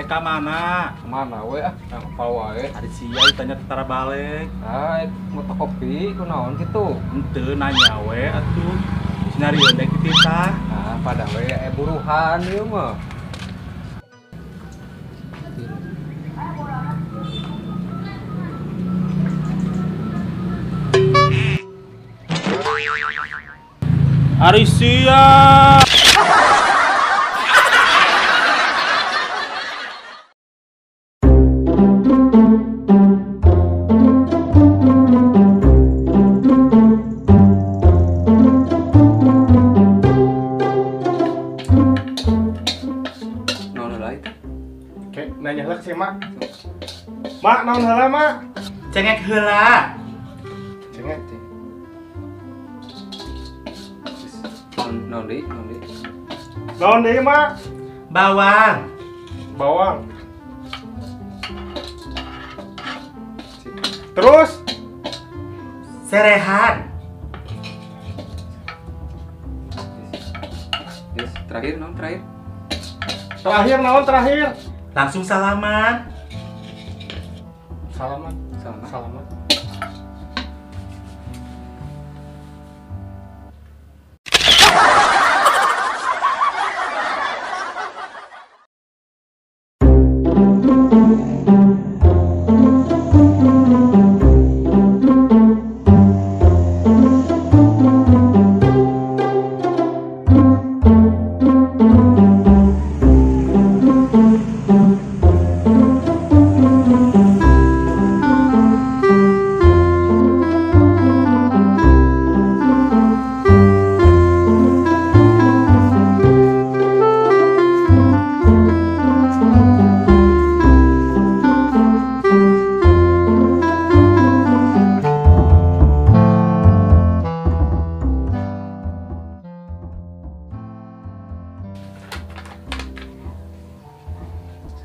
Ka mana? Mana we ah, nang wae. Ari sia tanya tentara balik. Ah, moto kopi kunaon kitu? Henteu nanya we atuh. Sinarieun dek dititah. Ah, pada we buruhan ieu mah. Ari sia. Nanya heula sih, Mak. Mak, naon heula, Mak? Cengek heula. Cengek. Naon deui, naon deui. Naon deui, Mak? Bawang. Bawang. Terus serehan. Yes, terakhir naon terakhir? Terakhir naon terakhir? Langsung salaman. Salaman, salaman, salaman.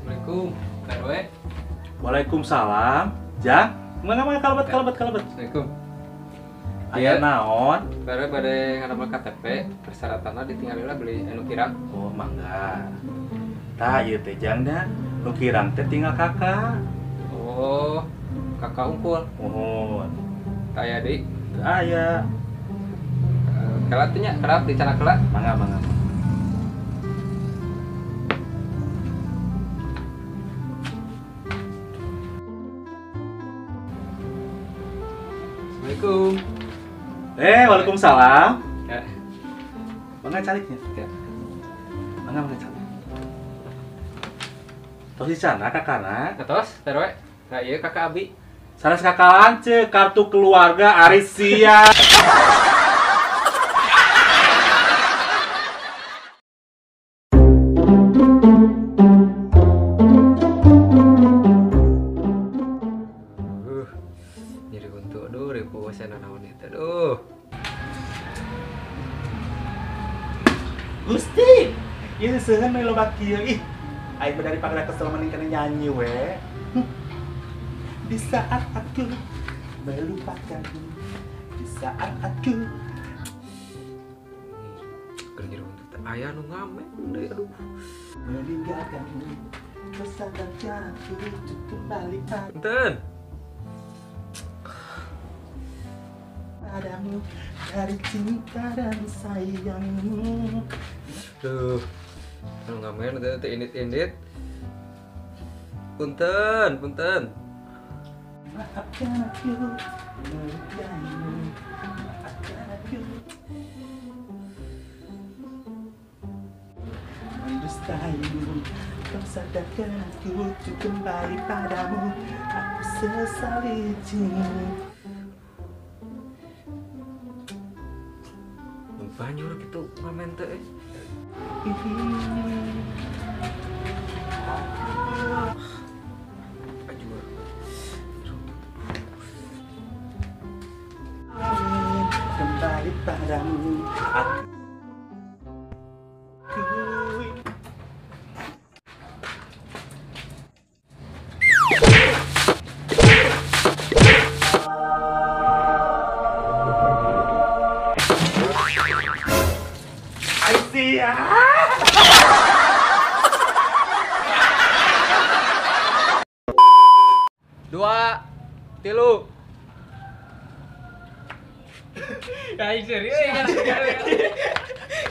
Assalamualaikum, Pak RW. Waalaikumsalam. Jang, mana kalebet kalebet kalebet. Assalamualaikum. Aya naon? Pak RW bade ngadamel KTP, persyaratanna ditinggalin beli anu kirang. Oh, mangga. Tah ieu teh Jang nya, nu kirang teh tinggal kakak. Oh, kakak unggul. Muhun. Tah aya deui? Teu aya. Kela teh nya, kerap dicanak heula. Mangga, mangga. Assalamualaikum. Waalaikumsalam. Ya. Mangga caliknya. Ya. Mangga mangga calik. Tos di sana kakana. Tos, RW. Nah, ieu kakak abi. Sanes kakak lanceuk kartu keluarga ari sia. Nyeri untuk aduh ribu saya naon itu aduh. Gusti, ieu seuheun mah loba kieu ih. Aing mah daripada kesel mending kana nyanyi we. Di saat aku melupakanmu, di saat aku keur nyeri untuk teh aya nu ngamen deui aduh. Meninggalkanmu, kesadaran aku untuk kembali Punten. Padamu dari cinta dan sayangmu. Duh, anu ngamen teh indit-indit. Punten, punten. Maafkan aku melukaimu, maafkan aku mendustaimu. Kau sadarkan aku untuk kembali padamu. Aku sesali cinta. Banyak gitu ngamen teh. Kembali padamu. 2, 3. Aing serius ya.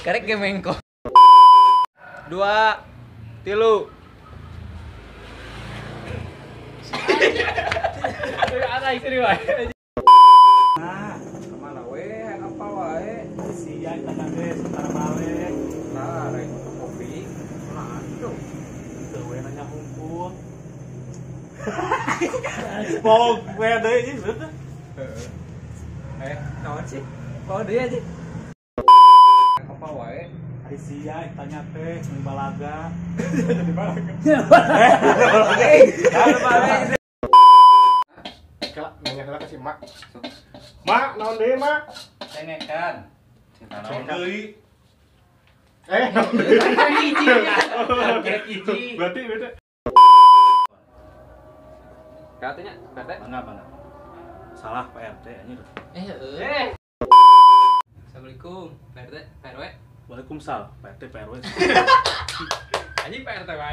Karek ge mengko. 2, 3. Aing serius wae. Nah, kemana we? Apa wae? Sia kita teh sebentar balik. Nah, rek kopi. Nah, tuh. Teu we nanya hungkul. Pog we deui ieu teh. Heeh. Naon sih? Pog deui aja. Apa wae? Ai sia tanya teh mun balaga. Jadi balaga. Balaga. Kela nanya heula ka si Mak. Mak, naon deui, Mak? Cengekan. Naon deui? Naon deui? Hiji. Berarti beda. Katanya, Pak RT. Mangga, mangga. Salah Pak RT anjir. Assalamualaikum, Pak RT, Pak RW. Waalaikumsalam, Pak RT, Pak RW. Anjing Pak RT wae.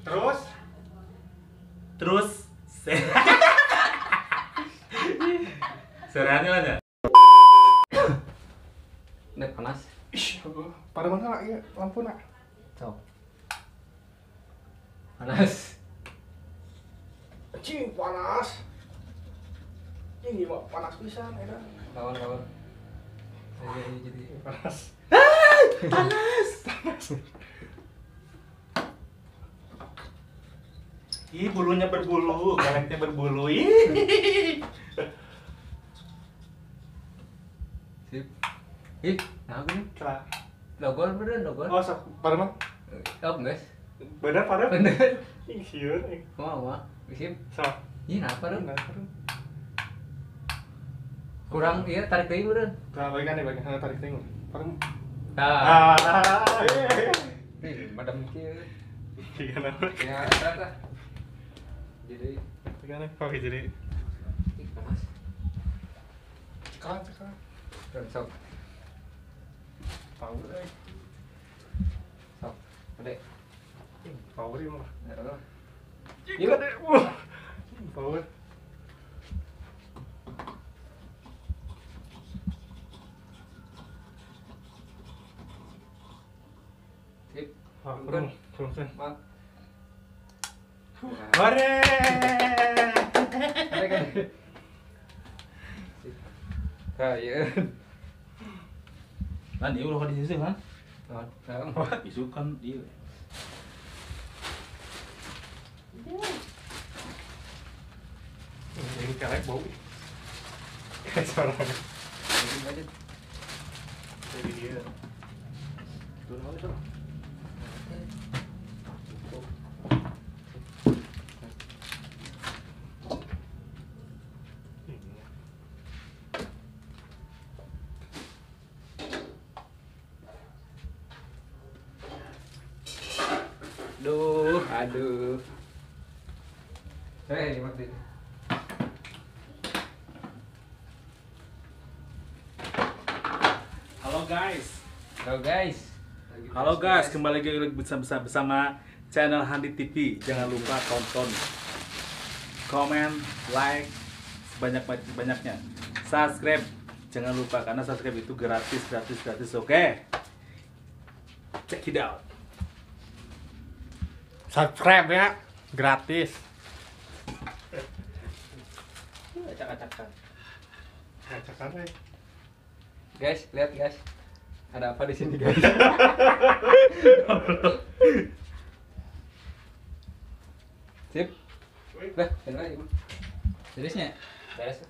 Terus Terus Sereannya lah ya. Nek panas. Ih, pada mana lah ieu lampuna? Sok. Panas. Cing panas. Ini mah panas pisan eta. Lawan-lawan. Iya jadi panas. Panas. Panas. Ih, bulunya berbulu, keleknya berbulu. Ih. Sip. Ih, nah aku nih. Logor bener, logor. Oh, sok, parah mah. Oh, guys. Bener, parah. Bener. Ih, sieun. Wah, wah. Sip. Sok. Ih, kenapa dong? Kurang, iya, tarik deui bener. Nah, bagian nih, bagian tarik deui. Parah. Nah. Ih, madam kieu. Gimana? Ya, eta. Jadi gimana? Oke, jadi. Ih, panas. Cekalan, cekalan. Sok. Power euy. Sok, gede. Power ieu mah. Heeh. Ih, gede. Wah. Power. Sip. Ah, kurang, kurang. Mak. Hore. Nah, iya. Lan ieu ulah di sisi kan? Naon? Isu kan ieu. Ini kelek bau. Kayak suara. Jadi dia. Itu naon itu? Aduh, aduh. Hei, mati. Halo guys. Halo guys. Halo guys, kembali lagi bersama channel Handi TV. Jangan lupa tonton, komen, like sebanyak-banyaknya. Subscribe, jangan lupa karena subscribe itu gratis, gratis, gratis. Oke. Check it out. Subscribe ya, gratis. Acak-acakan. Acak-acakan ya. Guys, lihat guys. Ada apa di sini guys? Sip. Lah, bener aja. Seriusnya? Beres.